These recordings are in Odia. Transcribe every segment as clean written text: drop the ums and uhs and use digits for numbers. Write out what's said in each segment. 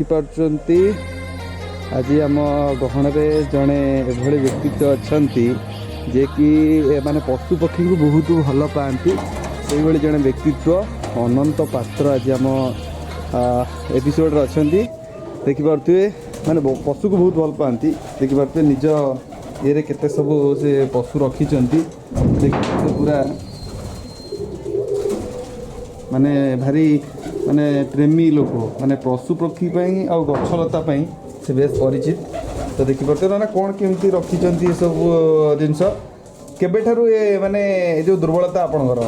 ଦେଖିପାରୁଛନ୍ତି, ଆଜି ଆମ ଗହଣରେ ଜଣେ ଏଭଳି ବ୍ୟକ୍ତିତ୍ୱ ଅଛନ୍ତି ଯିଏକି ମାନେ ପଶୁ ପକ୍ଷୀଙ୍କୁ ବହୁତ ଭଲ ପାଆନ୍ତି। ସେଇଭଳି ଜଣେ ବ୍ୟକ୍ତିତ୍ୱ ଅନନ୍ତ ପାତ୍ର ଆଜି ଆମ ଏପିସୋଡ଼ରେ ଅଛନ୍ତି। ଦେଖିପାରୁଥିବେ, ମାନେ ପଶୁକୁ ବହୁତ ଭଲ ପାଆନ୍ତି। ଦେଖିପାରୁଥିବେ, ନିଜ ଇଏରେ କେତେ ସବୁ ସେ ପଶୁ ରଖିଛନ୍ତି। ଦେଖିପାରୁଥିବେ, ପୁରା ମାନେ ଭାରି ମାନେ ପ୍ରେମୀ ଲୋକ, ମାନେ ପଶୁ ପକ୍ଷୀ ପାଇଁ ଆଉ ଗଛଲତା ପାଇଁ ସେ ବେଶ ପରିଚିତ। ତ ଦେଖିପାରୁଥିବେ ନା, କ'ଣ କେମିତି ରଖିଛନ୍ତି ଏସବୁ ଜିନିଷ। କେବେଠାରୁ ଏ ମାନେ ଏ ଯେଉଁ ଦୁର୍ବଳତା ଆପଣଙ୍କର?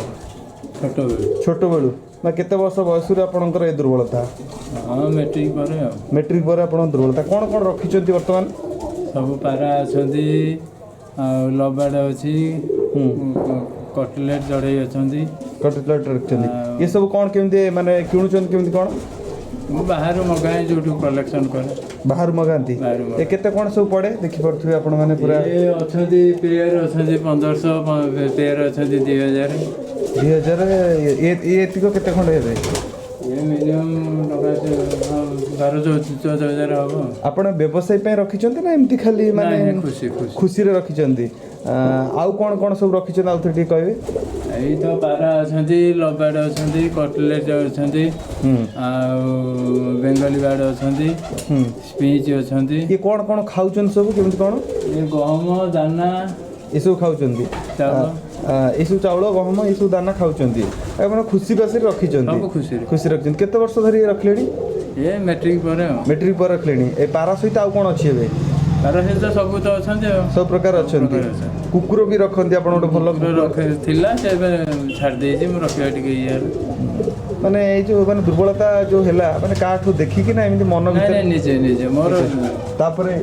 ଛୋଟବେଳୁ। ଛୋଟବେଳୁ ନା କେତେ ବର୍ଷ ବୟସରୁ ଆପଣଙ୍କର ଏ ଦୁର୍ବଳତା? ହଁ, ମେଟ୍ରିକ ପରେ ଆଉ। ମେଟ୍ରିକ ପରେ ଆପଣଙ୍କ ଦୁର୍ବଳତା। କ'ଣ କ'ଣ ରଖିଛନ୍ତି ବର୍ତ୍ତମାନ? ସବୁ ପାରା ଅଛନ୍ତି ଆଉ ଲବାଡ଼ ଅଛି, କଟଲେଟ୍ ଚଢ଼େଇ ଅଛନ୍ତି। କଟଲେଟ୍ ରଖିଛନ୍ତି। ଏସବୁ କ'ଣ କେମିତି ମାନେ କିଣୁଛନ୍ତି, କେମିତି କ'ଣ? ମୁଁ ବାହାରୁ ମଗାଏ, ଯୋଉଠୁ କଲେକ୍ସନ୍ କରେ। ବାହାରୁ ମଗାନ୍ତି? ବାହାରୁ ଏ ମଗାଏ। କେତେ କ'ଣ ସବୁ ପଡ଼େ? ଦେଖିପାରୁଥିବେ ଆପଣମାନେ ପୁରା। ଏ ଅଛନ୍ତି, ପେୟାର ଅଛନ୍ତି 1500, ପେୟାର ଅଛନ୍ତି 2000। 2000। ଏ ଏତିକ କେତେ ଖଣ୍ଡ ହେବେ? ଏ ମିନିମମ୍ ଟଙ୍କା 12-14 ହଜାର ହବ। ଆପଣ ବ୍ୟବସାୟ ପାଇଁ ରଖିଛନ୍ତି ନା ଏମିତି ଖାଲି ମାନେ? ନାଇଁ, ଖୁସି ଖୁସି। ଖୁସିରେ ରଖିଛନ୍ତି। ଆଉ କ'ଣ କ'ଣ ସବୁ ରଖିଛନ୍ତି, ଆଉ ଥରେ ଟିକେ କହିବେ? ଏଇ ତ ପାରା ଅଛନ୍ତି, ଲବାଡ଼ ଅଛନ୍ତି, କଟଲେଟ୍ ଅଛନ୍ତି ଆଉ ବେଙ୍ଗଲୀ ବାର୍ଡ଼ ଅଛନ୍ତି, ସ୍ପିଚ୍ ଅଛନ୍ତି। ଇଏ କ'ଣ କ'ଣ ଖାଉଛନ୍ତି ସବୁ, କେମିତି କ'ଣ? ଏ ଗହମ ଦାନା। ଏସବୁ ଖାଉଛନ୍ତି? ଚାଉଳ। ଏସବୁ ଚାଉଳ, ଗହମ, ଏସବୁ ଦାନା ଖାଉଛନ୍ତି। ଆପଣ ଖୁସି ବାସିରେ ରଖିଛନ୍ତି? ସବୁ ଖୁସିରେ। ଖୁସି ରଖିଛନ୍ତି। କେତେ ବର୍ଷ ଧରି ରଖିଲେଣି? ଏ ମେଟ୍ରିକ ପରେ ଆଉ। ମେଟ୍ରିକ ପରେ ରଖିଲେଣି। ଏ ପାରା ସହିତ ଆଉ କ'ଣ ଅଛି ଏବେ? ପାରା ସହିତ ସବୁ ତ ଅଛନ୍ତି ଆଉ। ସବୁ ପ୍ରକାର ଅଛନ୍ତି। ପ୍ରକାର ଅଛନ୍ତି। କୁକୁର ବି ରଖନ୍ତି ଆପଣ ଗୋଟେ ଭଲ? କୁକୁର ରଖେ ଥିଲା, ସେ ଏବେ ଛାଡ଼ି ଦେଇଛି। ମୁଁ ରଖିବା ଟିକେ ଇଏ ହେଲା। ମାନେ ଏଇ ଯୋଉ ମାନେ ଦୁର୍ବଳତା ଯୋଉ ହେଲା, ମାନେ କାହାଠୁ ଦେଖିକି ନା ଏମିତି ମନ ନାଇଁ। ଭିତରେ? ନାଇଁ, ନିଜେ ନିଜେ ମୋର। ତାପରେ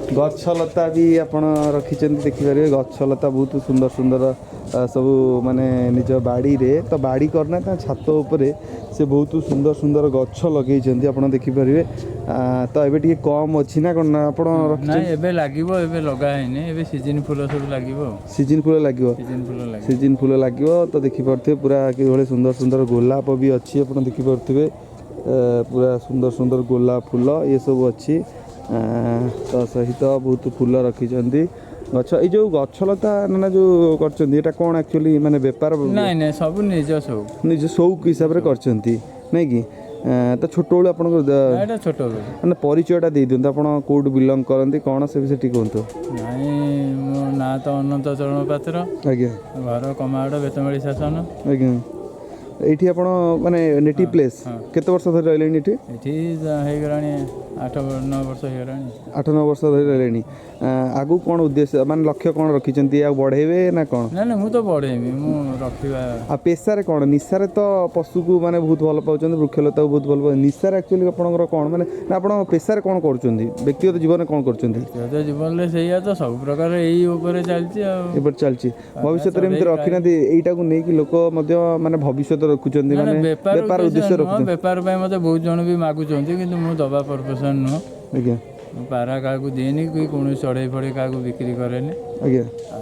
ଗଛଲତା ବି ଆପଣ ରଖିଛନ୍ତି, ଦେଖିପାରିବେ। ଗଛଲତା ବହୁତ ସୁନ୍ଦର ସୁନ୍ଦର ସବୁ, ମାନେ ନିଜ ବାଡ଼ିରେ ତ ବାଡ଼ି କରିନା, ତା ଛାତ ଉପରେ ସେ ବହୁତ ସୁନ୍ଦର ସୁନ୍ଦର ଗଛ ଲଗେଇଛନ୍ତି, ଆପଣ ଦେଖିପାରିବେ। ତ ଏବେ ଟିକେ କମ୍ ଅଛି ନା କ'ଣ, ନା ଆପଣ ନାଇଁ। ରଖିଛନ୍ତି? ଏବେ ଲାଗିବ, ଏବେ ଲଗା ହେଇନି। ଏବେ ସିଜିନ୍ ଫୁଲ ସବୁ ଲାଗିବ ଆଉ। ସିଜିନ୍ ଫୁଲ ଲାଗିବ? ସିଜିନ୍ ଫୁଲ ଲାଗିବ। ସିଜିନ୍ ଫୁଲ ଲାଗିବ। ତ ଦେଖିପାରୁଥିବେ, ପୁରା କିଭଳି ସୁନ୍ଦର ସୁନ୍ଦର ଗୋଲାପ ବି ଅଛି, ଆପଣ ଦେଖିପାରୁଥିବେ। ପୁରା ସୁନ୍ଦର ସୁନ୍ଦର ଗୋଲାପ ଫୁଲ ଏସବୁ ଅଛି। ତା ସହିତ ବହୁତ ଫୁଲ ରଖିଛନ୍ତି ଗଛ। ଏଇ ଯେଉଁ ଗଛଲତା ନା ଯେଉଁ କରିଛନ୍ତି, ଏଇଟା କ'ଣ ଆକ୍ଚୁଆଲି ମାନେ ବେପାର? ନାଇଁ ନାଇଁ, ସବୁ ନିଜ ସବୁ। ନିଜ ସଉକ ହିସାବରେ କରିଛନ୍ତି, ନାଇଁ କି? ତ ଛୋଟବେଳୁ ଆପଣଙ୍କ ଏଇଟା ଛୋଟ ବେଳୁ। ମାନେ ପରିଚୟଟା ଦେଇଦିଅନ୍ତୁ, ଆପଣ କେଉଁଠୁ ବିଲଙ୍ଗ କରନ୍ତି, କ'ଣ ସେ ବିଷୟରେ ଟିକେ କୁହନ୍ତୁ। ନାଇଁ, ମୋ ନାଁ ତ ଅନନ୍ତ ଚରଣ ପାତ୍ର। ଘର କମାଗଡ଼, ବେତମାଳି ଶାସନ। ଆଜ୍ଞା, ଏଇଠି ଆପଣ ମାନେ ନେଟିଭ୍ ପ୍ଲେସ୍? ହଁ। କେତେ ବର୍ଷ ଧରି ରହିଲେଣି ଏଠି? ଏଠି ହେଇଗଲାଣି 8-9 ବର୍ଷ ହେଇଗଲାଣି। 8-9 ବର୍ଷ ଧରି ରହିଲେଣି। ଆଗକୁ କ'ଣ ଉଦ୍ଦେଶ୍ୟ, ମାନେ ଲକ୍ଷ୍ୟ କ'ଣ ରଖିଛନ୍ତି? ଆଉ ବଢ଼େଇବେ ନା କ'ଣ? ନାଇଁ ନାଇଁ, ମୁଁ ତ ବଢ଼େଇବି, ମୁଁ ରଖିବା। ଆଉ ପେଶାରେ କ'ଣ? ନିଶାରେ ତ ପଶୁକୁ ମାନେ ବହୁତ ଭଲ ପାଉଛନ୍ତି, ବୃକ୍ଷଲତାକୁ ବହୁତ ଭଲ ପାଉଛନ୍ତି। ନିଶାରେ ଆକ୍ଚୁଆଲି ଆପଣଙ୍କର କ'ଣ, ମାନେ ନା ଆପଣ ପେଶାରେ କ'ଣ କରୁଛନ୍ତି, ବ୍ୟକ୍ତିଗତ ଜୀବନରେ କ'ଣ କରୁଛନ୍ତି? ବ୍ୟକ୍ତିଗତ ଜୀବନରେ ସେଇଆ ତ, ସବୁ ପ୍ରକାର ଏଇ ଉପରେ ଚାଲିଛି ଆଉ। ଏପଟେ ଚାଲିଛି। ଭବିଷ୍ୟତରେ ଏମିତି ରଖିନାହାନ୍ତି, ଏଇଟାକୁ ନେଇକି ଲୋକ ମଧ୍ୟ ମାନେ ଭବିଷ୍ୟତ ରଖୁଛନ୍ତି, ମାନେ ବେପାର ବେପାର ଉଦ୍ଦେଶ୍ୟ ନୁହଁ। ରଖୁଛନ୍ତି। ବେପାର ପାଇଁ ମୋତେ ବହୁତ ଜଣ ବି ମାଗୁଛନ୍ତି, କିନ୍ତୁ ମୁଁ ଦବା ପରପୋଜ୍ ନୁହଁ। ମୁଁ ପାରା କାହାକୁ ଦିଏନି କି କୌଣସି ଚଢ଼େଇ ଫଢ଼େଇ କାହାକୁ ବିକ୍ରି କରେନି। ଆଉ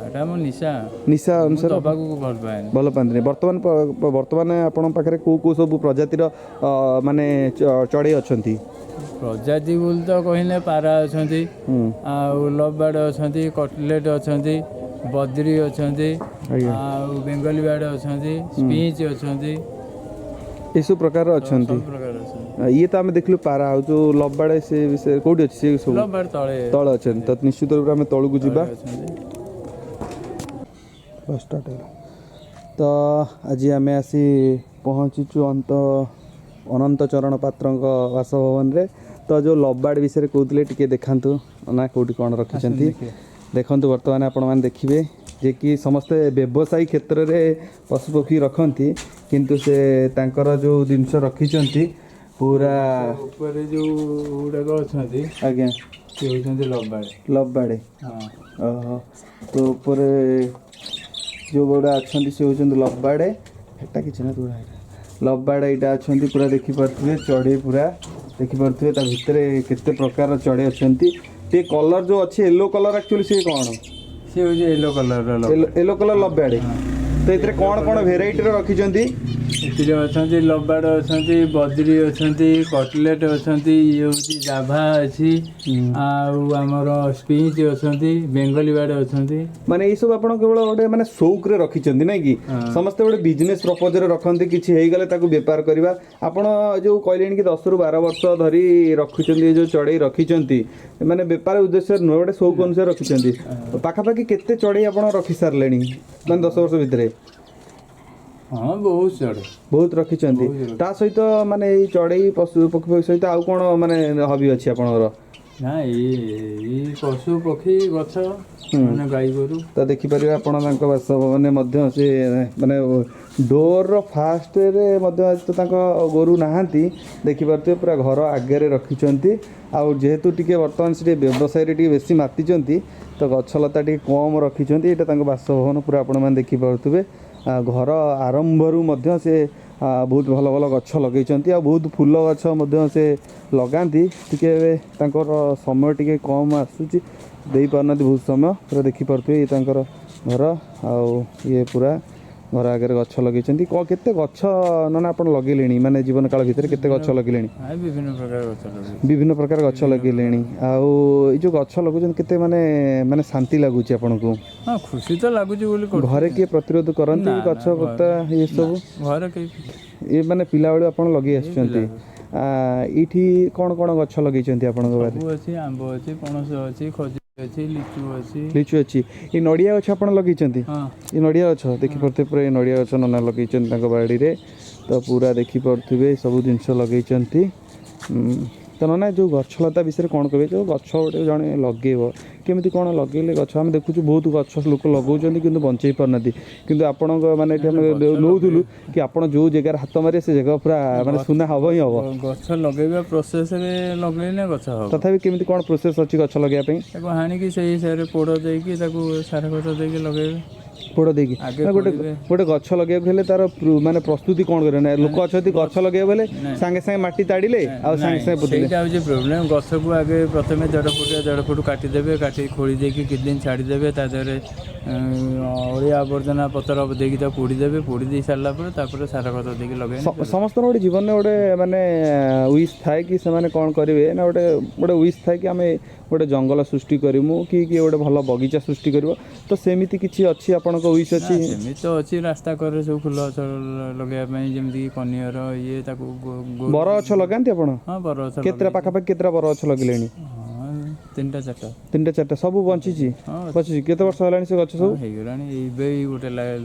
ଏଇଟା ମୋ ନିଶା। ନିଶା ମୁଁ ଅନୁସାରେ ଦବାକୁ ଭଲ ପାଏନି। ଭଲ ପାଆନ୍ତିନି। ବର୍ତ୍ତମାନ ବର୍ତ୍ତମାନ ଆପଣଙ୍କ ପାଖରେ କେଉଁ କେଉଁ ସବୁ ପ୍ରଜାତିର ମାନେ ଚଢ଼େଇ ଅଛନ୍ତି? ପ୍ରଜାତି ବୋଲି ତ କହିଲେ ପାରା ଅଛନ୍ତି ଆଉ ଲଭ୍ ବାର୍ଡ଼ ଅଛନ୍ତି, କଟଲେଟ୍ ଅଛନ୍ତି, ବଦ୍ରି ଅଛନ୍ତି ଆଉ ବେଙ୍ଗଲୀ ବାର୍ଡ଼ ଅଛନ୍ତି, ସ୍ପିଚ୍ ଅଛନ୍ତି। ଏସବୁ ପ୍ରକାର ଅଛନ୍ତି? ସବୁ ପ୍ରକାର ଅଛନ୍ତି। ଇଏ ତ ଆମେ ଦେଖିଲୁ ପାରା, ଆଉ ଯୋଉ ଲବାଡ଼େ ସେ ବିଷୟରେ କୋଉଠି ଅଛି ସେ ସବୁ? ଲଭ୍ ବାର୍ଡ଼ ତଳେ। ତଳେ ଅଛନ୍ତି। ତ ନିଶ୍ଚିତ ରୂପରେ ଆମେ ତଳକୁ ଯିବା। ଅଛନ୍ତି। ଷ୍ଟାର୍ଟ ହେଇଗଲା। ତ ଆଜି ଆମେ ଆସି ପହଞ୍ଚିଛୁ ଅନନ୍ତ ଚରଣ ପାତ୍ରଙ୍କ ବାସଭବନରେ। ତ ଯେଉଁ ଲବାଡ଼ ବିଷୟରେ କହୁଥିଲେ, ଟିକେ ଦେଖାନ୍ତୁ ନା କେଉଁଠି କ'ଣ ରଖିଛନ୍ତି। ଦେଖିବା। ଦେଖନ୍ତୁ, ବର୍ତ୍ତମାନ ଆପଣମାନେ ଦେଖିବେ ଯେ କି ସମସ୍ତେ ବ୍ୟବସାୟୀ କ୍ଷେତ୍ରରେ ପଶୁପକ୍ଷୀ ରଖନ୍ତି, କିନ୍ତୁ ସେ ତାଙ୍କର ଯେଉଁ ଜିନିଷ ରଖିଛନ୍ତି ପୁରା ଉପରେ ଯୋଉ ଗୁଡ଼ାକ ଅଛନ୍ତି, ସେ ହେଉଛନ୍ତି ଲଭ୍ ବାର୍ଡ଼। ଲବାଡ଼େ? ହଁ। ଓହୋ, ତ ଉପରେ ଯେଉଁ ଗୁଡ଼ା ଅଛନ୍ତି ସେ ହେଉଛନ୍ତି ଲବାଡ଼େ। ହେଟା କିଛି ନା ତୁରା, ଏଇଟା ଲବାଡ଼େ, ଏଇଟା ଅଛନ୍ତି ପୁରା। ଦେଖିପାରୁଥିବେ, ଚଢ଼େଇ ପୁରା ଦେଖିପାରୁଥିବେ, ତା ଭିତରେ କେତେ ପ୍ରକାର ଚଢ଼େଇ ଅଛନ୍ତି। ଟିକେ କଲର୍ ଯେଉଁ ଅଛି, ୟେଲୋ କଲର୍, ଆକ୍ଚୁଆଲି ସିଏ କ'ଣ? ସେ ହେଉଛି ୟେଲୋ କଲର୍ର ଲଭ୍। Yellow colour ଲବାଡ଼େ। ତ ଏଥିରେ କ'ଣ କ'ଣ ଭେରାଇଟିର ରଖିଛନ୍ତି? ଏଥିରେ ଅଛନ୍ତି ଲବାଡ଼ ଅଛନ୍ତି, ବଦ୍ରି ଅଛନ୍ତି, କଟଲେଟ୍ ଅଛନ୍ତି, ଇଏ ହେଉଛି ଜାଭା ଅଛି, ଆଉ ଆମର ସ୍ପିଚ୍ ଅଛନ୍ତି, ବେଙ୍ଗଲୀ ବାର୍ଡ଼ ଅଛନ୍ତି। ମାନେ ଏଇ ସବୁ ଆପଣ କେବଳ ଗୋଟେ ମାନେ ସଉକରେ ରଖିଛନ୍ତି ନାଇଁ କି? ହଁ। ସମସ୍ତେ ଗୋଟେ ବିଜନେସ୍ ପ୍ରପୋଜରେ ରଖନ୍ତି, କିଛି ହେଇଗଲେ ତାକୁ ବେପାର କରିବା। ଆପଣ ଯୋଉ କହିଲେଣି କି 10ରୁ 12 ବର୍ଷ ଧରି ରଖୁଛନ୍ତି, ଏ ଯୋଉ ଚଢ଼େଇ ରଖିଛନ୍ତି, ମାନେ ବେପାର ଉଦ୍ଦେଶ୍ୟରେ ନୁହେଁ, ଗୋଟେ ସଉକ ଅନୁସାରେ ରଖିଛନ୍ତି। ପାଖାପାଖି କେତେ ଚଢ଼େଇ ଆପଣ ରଖି ସାରିଲେଣି, ମାନେ 10 ବର୍ଷ ଭିତରେ? ହଁ, ବହୁତ ଚଢ଼େ। ବହୁତ ରଖିଛନ୍ତି। ବହୁତ ରଖିଛି। ତା ସହିତ ମାନେ ଏଇ ଚଢ଼େଇ ପଶୁ ପକ୍ଷୀ ସହିତ ଆଉ କ'ଣ ମାନେ ହବି ଅଛି ଆପଣଙ୍କର? ନା, ଏଇ ପଶୁ ପକ୍ଷୀ ଗଛ, ମାନେ ଗାଈ ଗୋରୁ। ତ ଦେଖିପାରିବେ ଆପଣ ତାଙ୍କ ବାସଭବନରେ ମଧ୍ୟ ସେ ମାନେ ଡୋରର ଫାଷ୍ଟରେ ମଧ୍ୟ ଆଜି ତ ତାଙ୍କ ଗୋରୁ ନାହାନ୍ତି, ଦେଖିପାରୁଥିବେ ପୁରା ଘର ଆଗରେ ରଖିଛନ୍ତି। ଆଉ ଯେହେତୁ ଟିକେ ବର୍ତ୍ତମାନ ସେ ଟିକେ ବ୍ୟବସାୟରେ ଟିକେ ବେଶୀ ମାତିଛନ୍ତି, ତ ଗଛଲତା ଟିକେ କମ୍ ରଖିଛନ୍ତି। ଏଇଟା ତାଙ୍କ ବାସଭବନ ପୁରା ଆପଣମାନେ ଦେଖିପାରୁଥିବେ। ଘର ଆରମ୍ଭରୁ ମଧ୍ୟ ସେ ବହୁତ ଭଲ ଭଲ ଗଛ ଲଗେଇଛନ୍ତି ଆଉ ବହୁତ ଫୁଲ ଗଛ ମଧ୍ୟ ସେ ଲଗାନ୍ତି। ଟିକେ ଏବେ ତାଙ୍କର ସମୟ ଟିକେ କମ୍ ଆସୁଛି, ଦେଇପାରୁନାହାନ୍ତି ବହୁତ ସମୟ। ପୁରା ଦେଖିପାରୁଥିବେ ଇଏ ତାଙ୍କର ଘର, ଆଉ ଇଏ ପୁରା ଘର ଆଗରେ ଗଛ ଲଗେଇଛନ୍ତି। କ'ଣ କେତେ ଗଛ ନନା ଆପଣ ଲଗେଇଲେଣି, ମାନେ ଜୀବନ କାଳ ଭିତରେ କେତେ ଗଛ ଲଗେଇଲେଣି? ବିଭିନ୍ନ ପ୍ରକାର ଗଛ ଲଗେଇଛି। ବିଭିନ୍ନ ପ୍ରକାର ଗଛ ଲଗେଇଲେଣି। ଆଉ ଏଇ ଯେଉଁ ଗଛ ଲଗାଉଛନ୍ତି, କେତେ ମାନେ ମାନେ ଶାନ୍ତି ଲାଗୁଛି ଆପଣଙ୍କୁ? ହଁ, ଖୁସି ତ ଲାଗୁଛି ବୋଲି କରୁଛି। ଘରେ କିଏ ପ୍ରତିରୋଧ କରନ୍ତି? ନା, ଗଛ ନା, ପତା ଇଏ ସବୁ? ଘରେ କେହି। ଏ ମାନେ ପିଲାବେଳୁ ଆପଣ ଲଗେଇ ଆସୁଛନ୍ତି। ଏଇଠି କ'ଣ କ'ଣ ଗଛ ଲଗେଇଛନ୍ତି ଆପଣଙ୍କ ବାରିରେ? ସବୁ ଅଛି, ଆମ୍ବ ଅଛି, ପଣସ ଅଛି, ଖଜୁରୀ ଅଛି, ଲିଚୁ ଅଛି। ଲିଚୁ ଅଛି। ଏ ନଡ଼ିଆ ଗଛ ଆପଣ ଲଗେଇଛନ୍ତି? ହଁ। ଏ ନଡ଼ିଆ ଗଛ ଦେଖିପାରୁଥିବେ, ପୁରା ଏ ନଡ଼ିଆ ଗଛ ନନା ଲଗେଇଛନ୍ତି ତାଙ୍କ ବାଡ଼ିରେ। ତ ପୁରା ଦେଖିପାରୁଥିବେ ସବୁ ଜିନିଷ ଲଗେଇଛନ୍ତି। ତ ନନା, ଯେଉଁ ଗଛଲତା ବିଷୟରେ କ'ଣ କହିବେ? ଯେଉଁ ଗଛ ଗୋଟେ ଜଣେ ଲଗେଇବ, କେମିତି କ'ଣ ଲଗେଇଲେ ଗଛ? ଆମେ ଦେଖୁଛୁ ବହୁତ ଗଛ ଲୋକ ଲଗାଉଛନ୍ତି କିନ୍ତୁ ବଞ୍ଚେଇ ପାରୁନାହାନ୍ତି। କିନ୍ତୁ ଆପଣଙ୍କ ମାନେ ଏଠି ଆମେ ନଉଥିଲୁ କି ଆପଣ ଯେଉଁ ଜାଗାରେ ହାତ ମାରିବେ ସେ ଜାଗା ପୁରା ମାନେ ସୁନା ହବ ହିଁ ହବ। ଗଛ ଲଗେଇବା ପ୍ରୋସେସରେ ଲଗେଇଲେ ଗଛ ହବ। ତଥାପି କେମିତି କ'ଣ ପ୍ରୋସେସ୍ ଅଛି ଗଛ ଲଗେଇବା ପାଇଁ? ତାକୁ ହାଣିକି ସେଇ ହିସାବରେ ପୋଡ଼ ଦେଇକି ତାକୁ ସାର ଖତ ଦେଇକି ଲଗେଇବେ। ପୋଡ଼ ଦେଇକି? ଆଗେ ନା, ଗୋଟେ ଖୋଳିବେ। ଗୋଟେ ଗଛ ଲଗେଇବାକୁ ହେଲେ ତାର ମାନେ ପ୍ରସ୍ତୁତି କ'ଣ କରିବେ? ନା, ଲୋକ ଅଛନ୍ତି ଗଛ ଲଗେଇବାକୁ ହେଲେ ସାଙ୍ଗେ ସାଙ୍ଗେ ମାଟି ତାଡ଼ିଲେ ଆଉ ସାଙ୍ଗେ ସାଙ୍ଗେ ପୋତିଲେ। ସେଇଟା ହେଉଛି ପ୍ରୋବ୍ଲେମ୍। ଗଛକୁ ଆଗେ ପ୍ରଥମେ 1.5 ଫୁଟ 1.5 ଫୁଟ କାଟିଦେବେ, କାଟି ଖୋଳି ଦେଇକି କିଛି ଦିନ ଛାଡ଼ିଦେବେ। ତା ଦେହରେ ଅଳିଆ ଆବର୍ଜନା ପତ୍ର ଦେଇକି ତାକୁ ପୋଡ଼ିଦେବେ। ପୋଡ଼ି ଦେଇ ସାରିଲା ପରେ ତାପରେ ସାର ଖତ ଦେଇକି ଲଗେଇବେ। ସମସ୍ତଙ୍କର ଗୋଟେ ଜୀବନରେ ଗୋଟେ ମାନେ ୱିଶ୍ ଥାଏ କି ସେମାନେ କ'ଣ କରିବେ ନା ଗୋଟେ ଗୋଟେ ୱିଶ୍ ଥାଏ କି ଆମେ ଗୋଟେ ଜଙ୍ଗଲ ସୃଷ୍ଟି କରିମୁ କି କିଏ ଗୋଟେ ଭଲ ବଗିଚା ସୃଷ୍ଟି କରିବ। ତ ସେମିତି କିଛି ଅଛି ଆପଣଙ୍କ ୱିଶ୍ ଅଛି? ସେମିତି ତ ଅଛି, ରାସ୍ତା କରରେ ସବୁ ଫୁଲ ଗଛ ଲଗେଇବା ପାଇଁ, ଯେମିତିକି କନିଅର ଇଏ ତାକୁ ବର ଗଛ ଲଗାନ୍ତି ଆପଣ? ହଁ, ବର ଗଛ। କେତେଟା ପାଖାପାଖି କେତେଟା ବର ଗଛ ଲଗେଇଲେଣି? ହଁ, ତିନିଟା ଚାରିଟା। ତିନିଟା ଚାରିଟା। ସବୁ ବଞ୍ଚିଛି? ହଁ। ବଞ୍ଚିଛି। କେତେ ବର୍ଷ ହେଲାଣି ସେ ଗଛ ସବୁ? ହେଇଗଲାଣି, ଏବେ ଏଇ ଗୋଟେ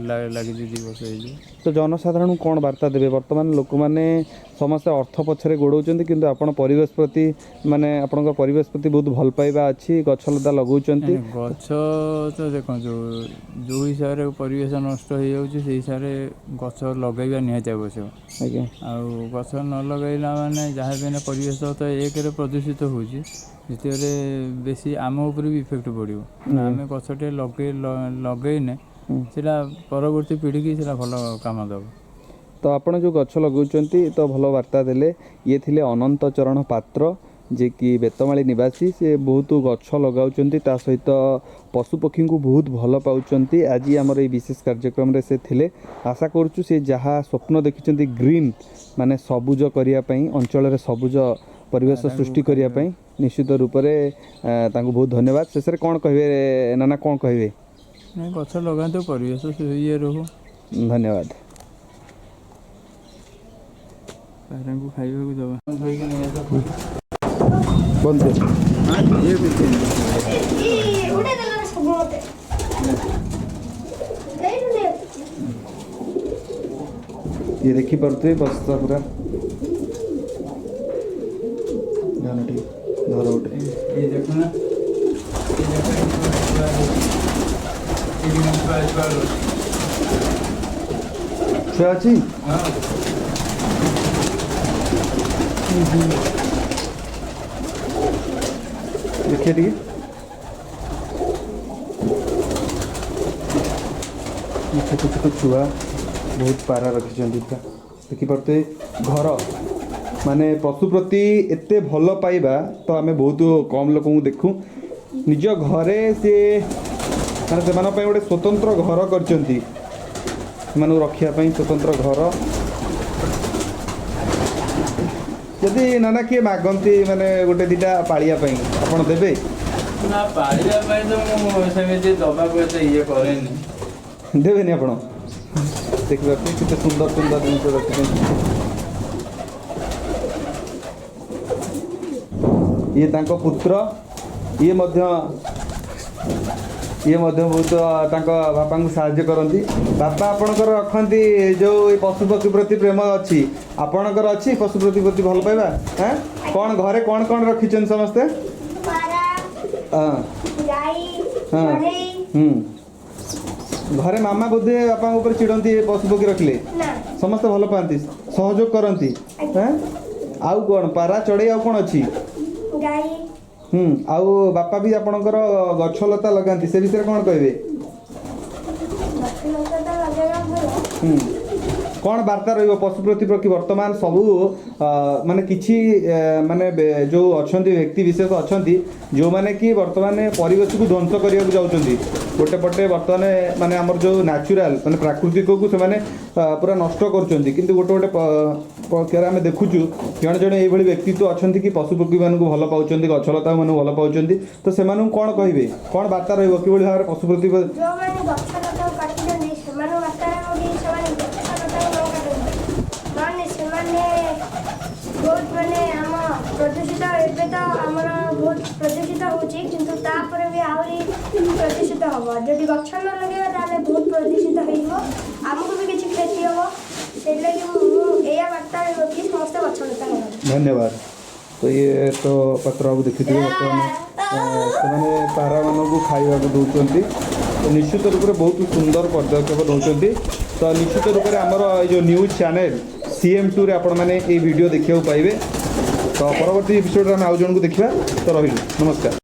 ଲାଗିଛି, 2 ବର୍ଷ ହେଇଯିବ। ତ ଜନସାଧାରଣଙ୍କୁ କ'ଣ ବାର୍ତ୍ତା ଦେବେ? ବର୍ତ୍ତମାନ ଲୋକମାନେ ସମସ୍ତେ ଅର୍ଥ ପଛରେ ଗୋଡ଼ଉଛନ୍ତି, କିନ୍ତୁ ଆପଣ ପରିବେଶ ପ୍ରତି ମାନେ ଆପଣଙ୍କ ପରିବେଶ ପ୍ରତି ବହୁତ ଭଲ ପାଇବା ଅଛି, ଗଛଲତା ଲଗାଉଛନ୍ତି। ନାଇଁ, ଗଛ ତ ଦେଖନ୍ତୁ, ଯେଉଁ ହିସାବରେ ପରିବେଶ ନଷ୍ଟ ହେଇଯାଉଛି ସେଇ ହିସାବରେ ଗଛ ଲଗାଇବା ନିହାତି ଆବଶ୍ୟକ। ଆଉ ଗଛ ନ ଲଗାଇଲା ମାନେ ଯାହା ବି ହେଲେ ପରିବେଶ ତ ଏକରେ ପ୍ରଦୂଷିତ ହେଉଛି, ଦ୍ୱିତୀୟରେ ବେଶୀ ଆମ ଉପରେ ବି ଇଫେକ୍ଟ ପଡ଼ିବ। ଆମେ ଗଛଟେ ଲଗେଇନେ ସେଇଟା ପରବର୍ତ୍ତୀ ପିଢ଼ିକି ସେଇଟା ଭଲ କାମ ଦେବ। ତ ଆପଣ ଯେଉଁ ଗଛ ଲଗାଉଛନ୍ତି, ତ ଭଲ ବାର୍ତ୍ତା ଦେଲେ। ଇଏ ଥିଲେ ଅନନ୍ତ ଚରଣ ପାତ୍ର, ଯିଏକି ବେତମାଳି ନିବାସୀ। ସେ ବହୁତ ଗଛ ଲଗାଉଛନ୍ତି, ତା ସହିତ ପଶୁପକ୍ଷୀଙ୍କୁ ବହୁତ ଭଲ ପାଉଛନ୍ତି। ଆଜି ଆମର ଏଇ ବିଶେଷ କାର୍ଯ୍ୟକ୍ରମରେ ସେ ଥିଲେ। ଆଶା କରୁଛୁ ସେ ଯାହା ସ୍ୱପ୍ନ ଦେଖିଛନ୍ତି ଗ୍ରୀନ୍ ମାନେ ସବୁଜ କରିବା ପାଇଁ, ଅଞ୍ଚଳରେ ସବୁଜ ପରିବେଶ ସୃଷ୍ଟି କରିବା ପାଇଁ, ନିଶ୍ଚିତ ରୂପରେ ତାଙ୍କୁ ବହୁତ ଧନ୍ୟବାଦ। ଶେଷରେ କ'ଣ କହିବେ ନନା, କ'ଣ କହିବେ? ନାଇଁ, ଗଛ ଲଗାନ୍ତୁ, ପରିବେଶ ଇଏ ରହୁ। ଧନ୍ୟବାଦ। ପାରାଙ୍କୁ ଖାଇବାକୁ ଦେବା, ଧୋଇକି ନେଇ ଆସ। ବନ୍ଦ କର। ଇଏ କିଛି ଉଡେଇ ଦେଲା ସବୁ ମତେ। ଦେଇନୁ ଦେ। ଇଏ ଦେଖିପାରୁଥିବେ ବସ୍ତା ପୁରା। ଜାନ ଟିକେ ଧର ଗୋଟେ। ଇଏ ଦେଖୁନା, ଇଏ ଦେଖ, ଏଇଠି ଗୋଟେ ଛୁଆ ଅଛି। ଏଇଠି ଗୋଟେ ଛୁଆ ଛୁଆ ରହୁଛି। ଛୁଆ ଅଛି? ହଁ। ଦେଖିଆ ଟିକେ। ଇଏ ଛୋଟ ଛୋଟ ଛୁଆ, ବହୁତ ପାରା ରଖିଛନ୍ତି ପୁରା। ଦେଖିପାରୁଥିବେ ଘର ମାନେ ପଶୁ ପ୍ରତି ଏତେ ଭଲ ପାଇବା ତ ଆମେ ବହୁତ କମ୍ ଲୋକଙ୍କୁ ଦେଖୁ। ନିଜ ଘରେ ସିଏ ମାନେ ସେମାନଙ୍କ ପାଇଁ ଗୋଟେ ସ୍ୱତନ୍ତ୍ର ଘର କରିଛନ୍ତି, ସେମାନଙ୍କୁ ରଖିବା ପାଇଁ ସ୍ୱତନ୍ତ୍ର ଘର। ଯଦି ନନା କିଏ ମାଗନ୍ତି ମାନେ ଗୋଟେ ଦିଟା ପାଳିବା ପାଇଁ, ଆପଣ ଦେବେ? ନା, ପାଳିବା ପାଇଁ ତ ମୁଁ ସେମିତି ଦବାକୁ ଏତେ ଇଏ କରେନି। ଦେବେନି ଆପଣ? ଦେଖିପାରୁଥିବେ କେତେ ସୁନ୍ଦର ସୁନ୍ଦର ଜିନିଷ ରଖିଛନ୍ତି। ଇଏ ତାଙ୍କ ପୁତ୍ର। ଇଏ ମଧ୍ୟ ବହୁତ ତାଙ୍କ ବାପାଙ୍କୁ ସାହାଯ୍ୟ କରନ୍ତି। ବାପା ଆପଣଙ୍କର ରଖନ୍ତି ଯେଉଁ ଏଇ ପଶୁପକ୍ଷୀ ପ୍ରତି ପ୍ରେମ ଅଛି, ଆପଣଙ୍କର ଅଛି ପଶୁ ପ୍ରତି ଭଲ ପାଇବା? ହାଁ, କ'ଣ ଘରେ କ'ଣ କ'ଣ ରଖିଛନ୍ତି ସମସ୍ତେ? ପାରା, ଗାଈ, ଚଢ଼େଇ। ଘରେ ମାମା ବୋଧେ ବାପାଙ୍କ ଉପରେ ଚିଡ଼ନ୍ତି ଏ ପଶୁପକ୍ଷୀ ରଖିଲେ? ନା। ସମସ୍ତେ ଭଲ ପାଆନ୍ତି, ସହଯୋଗ କରନ୍ତି? ହାଁ, ଆଉ କ'ଣ? ପାରା, ଚଢ଼େଇ, ଆଉ କ'ଣ ଅଛି? ଗାଈ। ଆଉ ବାପା ବି ଆପଣଙ୍କର ଗଛ ଲତା ଲଗାନ୍ତି, ସେ ବିଷୟରେ କ'ଣ କହିବେ? ଗଛ ଲତା ତ ଲଗେଇବା ଭଲ। କ'ଣ ବାର୍ତ୍ତା ରହିବ ପଶୁ ପ୍ରତିପକ୍ଷୀ? ବର୍ତ୍ତମାନ ସବୁ ମାନେ କିଛି ମାନେ ଯେଉଁ ଅଛନ୍ତି, ବ୍ୟକ୍ତି ବିଶେଷ ଅଛନ୍ତି, ଯେଉଁମାନେ କି ବର୍ତ୍ତମାନ ପରିବେଶକୁ ଧ୍ୱଂସ କରିବାକୁ ଯାଉଛନ୍ତି। ଗୋଟେ ପଟେ ବର୍ତ୍ତମାନ ମାନେ ଆମର ଯେଉଁ ନ୍ୟାଚୁରାଲ ମାନେ ପ୍ରାକୃତିକକୁ ସେମାନେ ପୁରା ନଷ୍ଟ କରୁଛନ୍ତି, କିନ୍ତୁ ଗୋଟେ ଗୋଟେ ପକ୍ଷରେ ଆମେ ଦେଖୁଛୁ ଜଣେ ଜଣେ ଏଇଭଳି ବ୍ୟକ୍ତିତ୍ୱ ଅଛନ୍ତି କି ପଶୁପକ୍ଷୀମାନଙ୍କୁ ଭଲ ପାଉଛନ୍ତି, ଗଛଲତାମାନଙ୍କୁ ଭଲ ପାଉଛନ୍ତି। ତ ସେମାନଙ୍କୁ କ'ଣ କହିବେ? କ'ଣ ବାର୍ତ୍ତା ରହିବ କିଭଳି ଭାବରେ ପଶୁ ପ୍ରତି? ଯେଉଁମାନେ ଗଛ ଲତାକୁ କାଟୁଛନ୍ତି, ସେମାନଙ୍କୁ ବାର୍ତ୍ତା ରହିବ କି ସେମାନେ ଗଛ ଲତାକୁ ନ କାଟନ୍ତୁ। ନହେଲେ ସେମାନେ ବହୁତ ମାନେ ଆମ ପ୍ରଦୂଷିତ, ଏବେ ତ ଆମର ବହୁତ ପ୍ରଦୂଷିତ ହେଉଛି, କିନ୍ତୁ ତାପରେ ବି ଆହୁରି ପ୍ରଦୂଷିତ ହେବ। ଯଦି ଗଛ ନ ଲଗେଇବା, ତାହେଲେ ବହୁତ ପ୍ରଦୂଷିତ ହେଇଯିବ, ଆମକୁ ବି କିଛି କ୍ଷତି ହେବ। ସେଇଲାଗି ମୁଁ ଏଇଆ ବାର୍ତ୍ତା ରହିବ କି ସମସ୍ତେ ଗଛ ଲତା ଲଗାନ୍ତୁ। ଧନ୍ୟବାଦ। ତ ଇଏ ତ ପାତ୍ର ବାବୁ ଦେଖିଥିବେ, ବର୍ତ୍ତମାନ ସେମାନେ ପାରାମାନଙ୍କୁ ଖାଇବାକୁ ଦେଉଛନ୍ତି। ତ ନିଶ୍ଚିତ ରୂପରେ ବହୁତ ସୁନ୍ଦର ପଦକ୍ଷେପ ନେଉଛନ୍ତି। ତ ନିଶ୍ଚିତ ରୂପରେ ଆମର ଏଇ ଯେଉଁ ନ୍ୟୁଜ୍ ଚ୍ୟାନେଲ୍ CM2ରେ ଆପଣମାନେ ଏଇ ଭିଡ଼ିଓ ଦେଖିବାକୁ ପାଇବେ। ତ ପରବର୍ତ୍ତୀ ଏପିସୋଡ଼ରେ ଆମେ ଆଉ ଜଣଙ୍କୁ ଦେଖିବା। ତ ରହିଲୁ, ନମସ୍କାର।